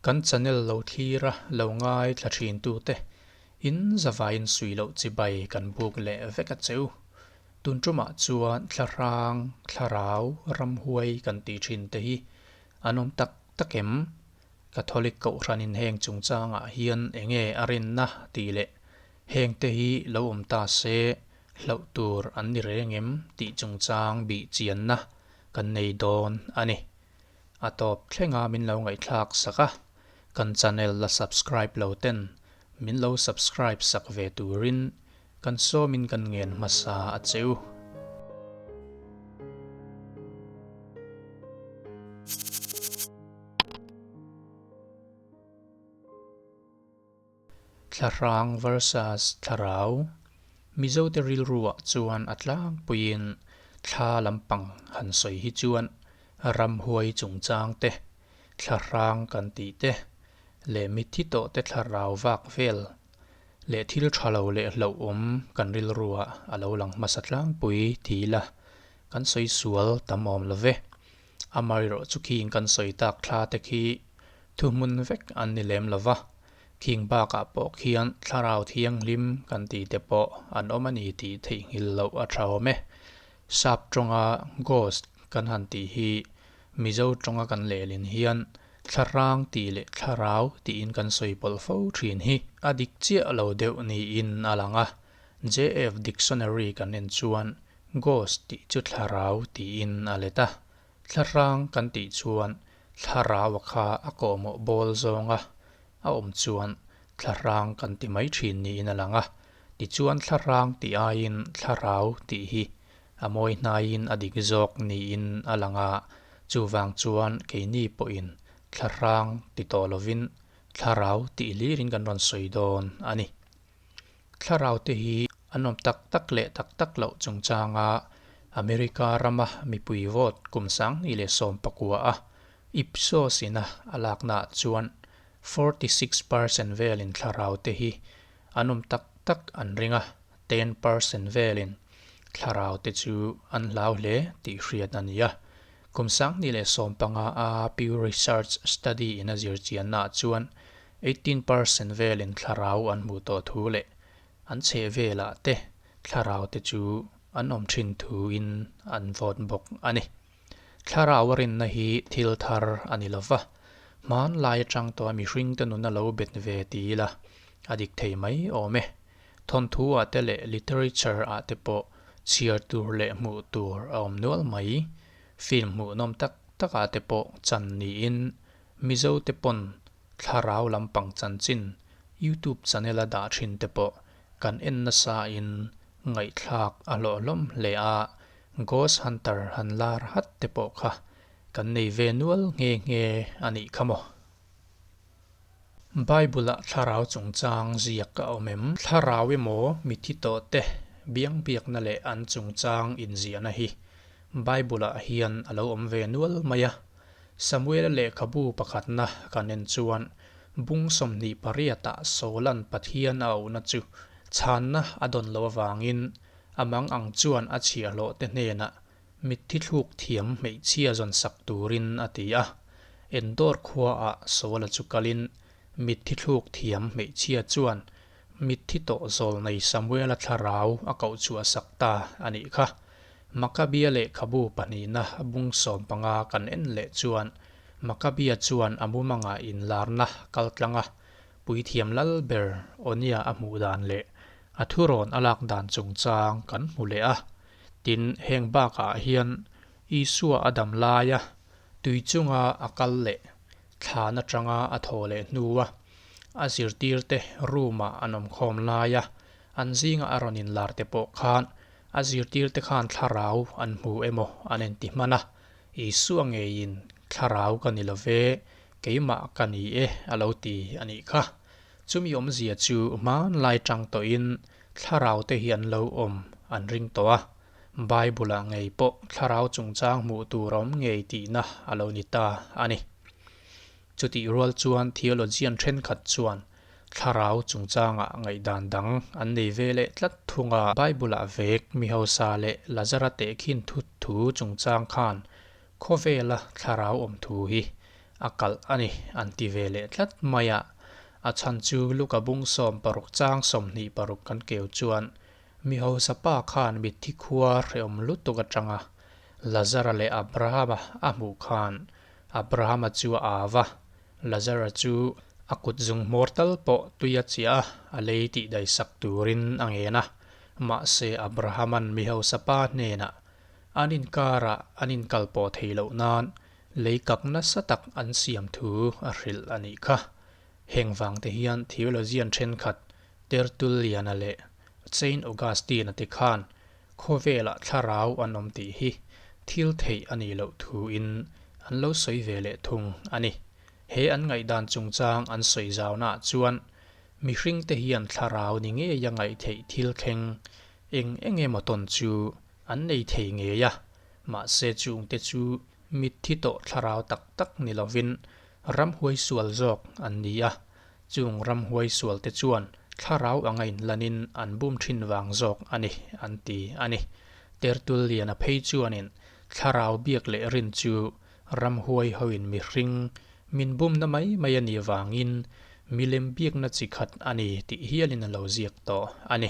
Kan channel lo thlir a lo ngaithla thin tute in zavaiin sui loh chibai kan buk leh vek a cheu. Tun tumah chuan thlahrang, thlarau, ramhuai kan tih thin te hi an awm tak tak em? Catholic Kohhranin heng chungchangah hian enge a rinna tih leh hengte hi lo awm ta se hlauh tur an ni reng em tih chungchang bih chianna kan nei dawn a ni. A tawp thlenga min lo ngaihthlak sak a, kan channel la subscribe lo ten min lo subscribe sak ve turin kan sawmin kan ngen hmasa a che u. Thlahrang versus Thlarau, Mizote rilruah chuan a tlangpuiin thla lampang han sawi hi chuan ramhuai chungchang te, thlahrang kan tih te, leh mitthi tawh te thlarau vak vel leh thil tha lo leh hlauhawm kan rilruah a lo lang hmasa tlangpui ti ila kan sawi sual tam awm lo ve. Amaherawh chu khing kan sawi tak thla te khi thuhmun vek an ni lem lo va, khing bakah pawh khian thlarau thianghlim kan tih te pawh an awm a ni tih theihnghilh loh a tha awm e. Sap tawnga ghost kan han tih hi Mizo tawnga kan lehlin hian thlarang tih leh thlarau tiin kan sawi pawlh fo thin hi a dik chiah lo deuh niin a lang a. JF Dictionary kan en chuan Ghost tih chu thlarau tiin a let a, thlarang kan tih chuan thlaraua kha a kawhmawh bawl zawnga a awm chuan thlarang kan ti mai thin niin a lang a, tichuan thlarang tih aiin thlarau tih hi a mawi hnaiin a dik zawk niin a lang a, chuvang chuan keini pawhin thlarang ti tawh lovin thlarau tih hlirin kan rawn sawi dawn a ni. Thlarau te hi an awm tak tak leh tak tak loh chungchanga America rama mipui vote kum 2019 a Ipsos ina a laknaah chuan 46% velin thlarau te hi an awm tak tak an ring a, 10% velin thlarau te chu an hlau hle tih hriat a ni a. Kum 2015 a Pew Research study in a zirchiannaah chuan 18% velin thlarau an hmuh tawh thu leh an chheh velah te thlarau te chu an awm thin thuin an vote bawk a ni. Thlarau a rinna hi thil thar a ni lova, hmanlai atang tawha mihringte nun a lo bet ve ti ila a dik thei mai awm e. Thawnthu ah te leh literature ah te pawh chhiar tur leh hmuh tur a awm nual mai. Film hmuhnawm tak tak ah te pawh chan niin Mizo te pawn thlarau lampang chanchin YouTube channel a dah thin te pawh kan en nasa in ngaihthlak a hlawh hlawm hle a, Ghost Hunter han lar hat te pawh kha kan nei ve nual nghe nghe a nih kha maw. Bible ah thlarau chungchang ziak a awm em? Thlarau emaw mithi tawh te biangbiakna leh an chungchang inziahna hi Bible ah hian a lo awm ve nual mai a. Samuela lehkhabu pakhatna kan en chuan bung 28ah Saula'n Pathian a auhna chu chhanna a dawn loh avangin a mang ang chuan a chhiahhlawhte hnenah mitthi thluk thiam hmeichhia zawn sak turin a ti a. Endor khuaah Saula chu kalin mitthi thluk thiam hmeichhia chuan mitthi tawh zawl nei Samuela thlarau a koh chhuah sak ta a nih kha. Makabia lehkhabu pahnihna bung 15 kan en leh chuan Makabia chuan a mumanga inlarna kal tlang a, puithiam lal ber Onia a hmuh dan leh a thurawn a lak dan chungchang kan hmu leh a. Tin, heng bakah hian Isua a dam laia tui chunga a kal leh thlan atanga a thaw leh hnua a zirtirte room-ah an awmkhawm laia an zinga a rawn inlar te pawh khan A zirtirte khan thlarau an hmu emaw an inti hman a, Isua ngeiin thlarau ka ni lo ve, keimah ka ni e a lo ti a nih kha. Chumi awmzia chu hmanlai tang tawhin thlarau te hi an lo awm an ring tawh a, Bible-ah ngei pawh thlarau chungchang hmuh tur a awm ngei tihna a lo ni ta a ni. Chutih rual chuan theologian thenkhat chuan thlarau chungchangah ngaihdan dang an nei ve leh tlat thung a. Bible-ah vek mi hausa leh Lazara tehkhin thut thu chungchang khan khawvela thlarau awm thu hi a kalh a ni an ti ve leh tlat mai a. A chhan chu Luka bung 16 chang 26 kan keu chuan mi hausa pa khan mitthi khua hrehawm lutuk atanga Lazara leh Abrahama a hmuh khan Abrahama chu a au a, Lazara chu a kut zung hmawr tal pawh tui a chiah a, a lei tih daisak turin a ngen a. Mahse Abrahama'n mi hausa pa hnenah an inkarah an inkal pawh thei loh nan lei kak nasa tak an siam thu a hrilh a nih kha. Heng vang te hian theologian thenkhat Tertullian-a leh Saint Augustine-a te khan khawvelah thlarau an awm tih hi thil theih a nih loh thuin an lo sawi ve leh thung a ni. He an ngaihdan chungchang an sawi zaunaah chuan mihringte hian thlarau ni ngeia ngaih theih thil thleng eng eng emaw tawn chu an nei thei ngei a, mahse chungte chu mitthi tawh thlarau tak tak ni lovin ramhuai sual zawk an ni a, chung ramhuai sualte chuan thlarau anga inlanin an bum thin vang zawk a ni an ti a ni. Tertullian-a phei chuanin thlarau biak leh rin chu ramhuai hoin mihring min bumna mai mai a nih vangin milem biakna chi khat a ni tih hialin a lo ziak tawh a ni.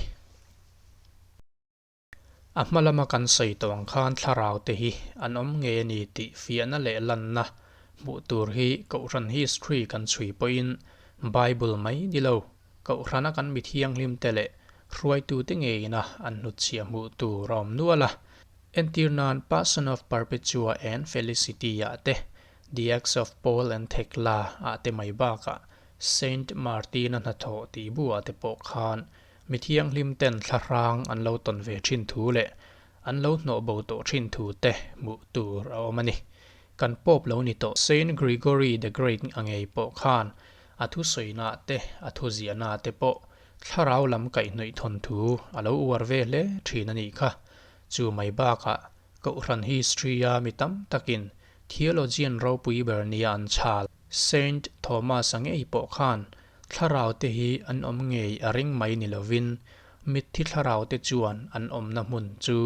A hma lama kan sawi tawh ang khan thlarau te hi an awm ngei a ni tih fiahna leh lanna hmuh tur hi Kohhran history kan chhui pawhin Bible mai ni lo, Kohhrana kan mi thianghlim te leh hruaitute ngeina an hnutchhiah hmuh tur a awm nual a. Entir nan Passion of Perpetua and Felicity ah te, The Acts of Paul and Thecla ah te mai bakah Saint Martin-a hnathawh tih buah te pawh khan Mi thianghlim ten thlahrang an lo tawn ve thin thu leh an lo hnawh bo tawh thin thu te hmuh tur a awm a ni. Kan Pope lo ni tawh Saint Gregory the Great a ngei pawh khan a thusawi-na te a thuziahna te pawh thlarau lam kaihhnawih thawn thu a lo uar ve hle thin a nih kha. Chu mai bakah Kohhran history-a mi tam takin theologian ropui ber nia an chhal Saint Thomas-a ngei pawh khan Thlarau te hi an awm ngei a ring mai ni lovin mitthi thlarau te chuan an awmna hmun chu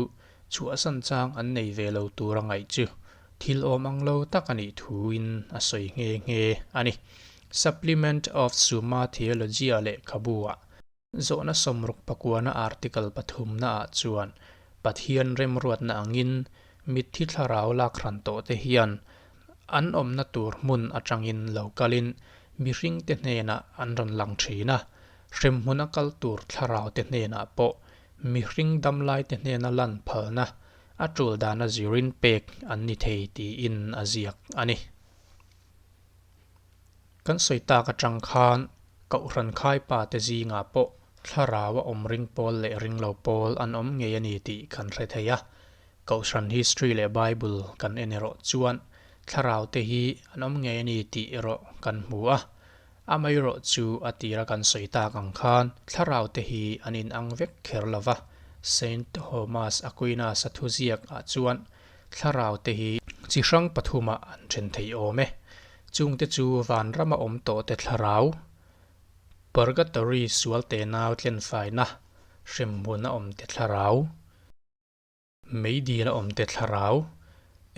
chhuahsan chang an nei ve lo tur a ngaih chu thil awm ang lo tak a nih thuin a sawi nghe nghe a ni. Supplement of Summa Theologia lehkhabu-ah zawhna 66na article pathumnaah chuan Pathian remruatna angin mitthi thlarau lak hran tawh te hian An awmna tur hmun atangin lo kalin mihringte hnenah an rawn lang thin a, hremhmuna kal tur thlaraute hnenah pawh mihring damlaite hnena lan phalna a tul dana zirin pek an ni thei tiin a ziak a ni. Kan sawi tak atang khan Kohhran khaipa te zingah pawh thlarau a awm ring pawl leh ring lo pawl an awm ngei a ni tih kan hre thei a. Kohhran history leh Bible kan en erawh chuan thlarau te hi an awm ngei a ni tih erawh kan hmu a. Amaherawh chu a tira kan sawi tak ang khan thlarau te hi an inang vek kher lo va. Saint Thomas Aquinas a thuziak ah chuan thlarau te hi chi hrang pathumah an then thei awm e. Chungte chu vanrama awm tawh te thlarau, Purgatory sual tenau tlenfaina, hremhmun a awm te thlarau, Meidil a awm te thlarau,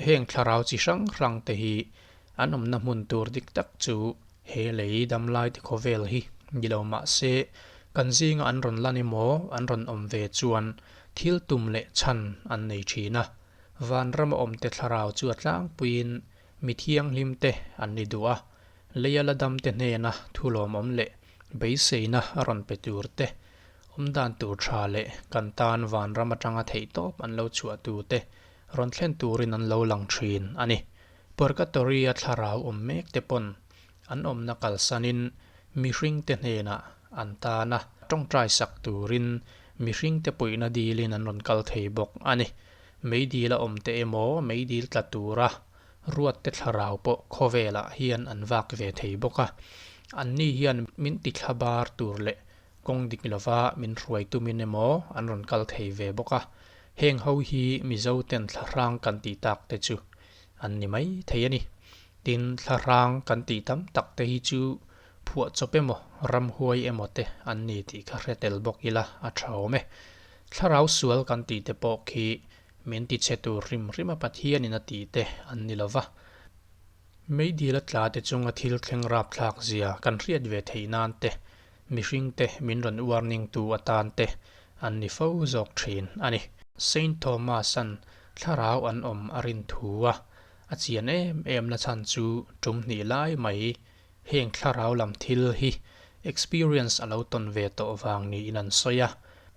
heng thlarau chi hrang hrang te hi an awmna hmun tur dik tak chu he lei damlai te khawvel hi ni lo mah se kan zinga an rawn lan emaw an rawn awm ve chuan thil tum leh chhan an nei thin a, vanrama awm te thlarau chu a tlangpuiin mi thianghlim te an ni duh a, leia la dam te hnena thu lawmawm leh beiseina a rawn pe tur te Awmdan tur tha leh kan tan vanram atanga theihtawp an lo chhuah tute rawn thlen turin an lo lang thin a ni. Purgatory-a thlarau awm mek te pawn an awmna kalsanin mihringte hnenah an tana tawngtai sak turin mihringte puihna dilin an rawn kal thei bawk a ni. Meidil a awm te emaw meidil tla tura ruatte thlarau pawh khawvelah hian an vak ve thei bawk a. Anni hian min tithla bar tur leh Kawng dik lova min hruai tumin emaw an rawn kal thei ve bawk a, heng ho hi Mizo ten thlahrang kan tih tak te chu an ni mai thei a ni. Tin, thlahrang kan tih tam tak te hi chu phuahchawp emaw, ramhuai emaw te an ni tih kha hre tel bawk ila a tha awm e. Thlarau sual kan tih te pawh khi min tichhe tur hrim hrima Pathianin a tih te an ni lova. Meidil a tla te chunga thil thleng rapthlak zia kan hriat ve theih nan te, mihring te min rawn warning tu atan te an ni fo zawk thin a ni. Saint Thomas-a'n thlarau an awm a rin thu a, a chian em em na chhan chu tum hnih lai mai heng thlarau lam thil hi experience a lo tawn ve tawh vang niin an sawi a.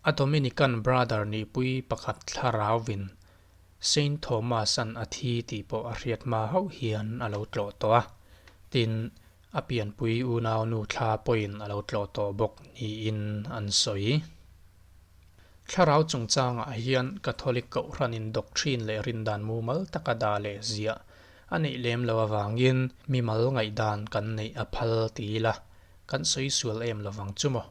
A Dominican brother nihpui pakhat thlarauvin Saint Thomas-a'n a thi tih pawh a hriat hma hauh hian a lo tlawh tawh a, tin, a pianpui unaunu thla pawhin a lo tlawh tawh bawk niin an sawi. Thlarau chungchangah hian Catholic Kohhranin doctrine leh rindan mumal taka dah leh ziah a neih lem lo avangin mimal ngaihdan kan neih a phal ti ila kan sawi sual em lovang chu maw?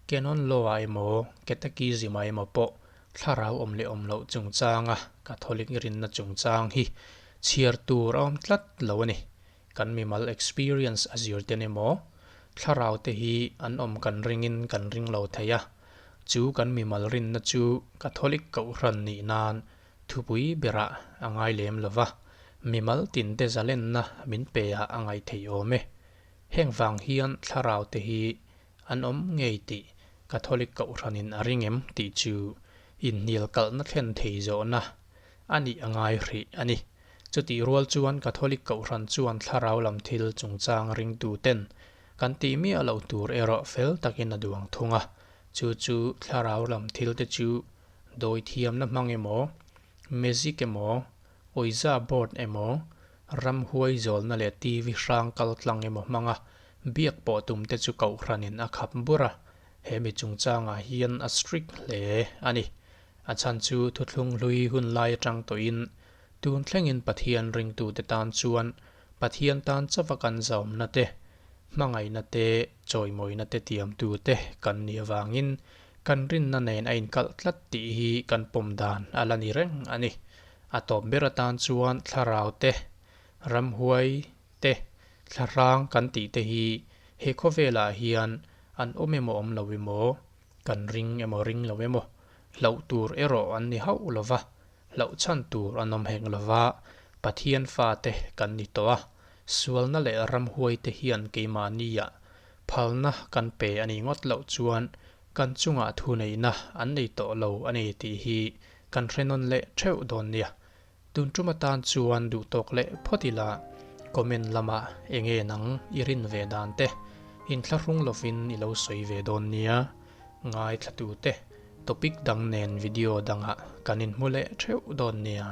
Canon Law-ah emaw Catechism-ah emaw pawh Thlarau awm leh awm loh chungchanga Catholic rinna chungchang hi chhiar tur a awm tlat lo a ni. Kan mimal experience a zir ten emaw, thlarau te hi an awm kan ringin kan ring lo thei a, chu kan mimal rinna chu Catholic Kohhran nih nan thupui berah a ngai lem lo va, mimal tinte zalenna min pe ah a ngaih theih awm e. Heng vang hian thlarau te hi An awm ngei tih Catholic Kohhranin a ring em tih chu inhnial kalhna thlen thei zawhna a nih a ngai hrih a ni. Chutih rual chuan Catholic Kohhran chuan thlarau lam thil chungchang ringtuten kan tih miah loh tur erawh fel takin a duang thung a, chu chu thlarau lam thilte chu dawithiamna hmang emaw, magic emaw, Ouija board emaw, ramhuai zawlna leh TV hrang kal tlang emaw hmanga biak pawh tum te chu Kohhranin a khap bur a, he mi chungchangah hian a strict hle a ni. A chhan chu thuthlung hlui hun lai atang tawhin tun thlengin Pathian ringtute tan chuan Pathian tan chauha kan zaumna te, hmangaihna te, chawimawina te tiamtute kan nih avangin kan rinna nen a inkalh tlat tih hi kan pawm dan a la ni reng a ni. A tawp ber atan chuan thlarau te, ramhuai te, thlahrang kan tih te hi he khawvelah hian an awm emaw awm lo emaw, kan ring emaw ring lo emaw, hlauh tur erawh an ni hauh lo va, hlauh chhan tur an awm hek lo va, Pathian fate kan ni tawh a, sualna leh ramhuai te hian keimahniah phalna kan pe a nih ngawt loh chuan kan chungah thuneihna an nei tawh lo a ni tih hi kan hre nawn leh theuh dawn nia. Tun tum atan chuan duh tawk leh phawt ila comment lamah enge nang i rin ve dan te inthlahrung lovin i lo sawi ve dawn nia. Ngaithlatute topic dang nen video dangah kan inhmu leh theuh dawn nia.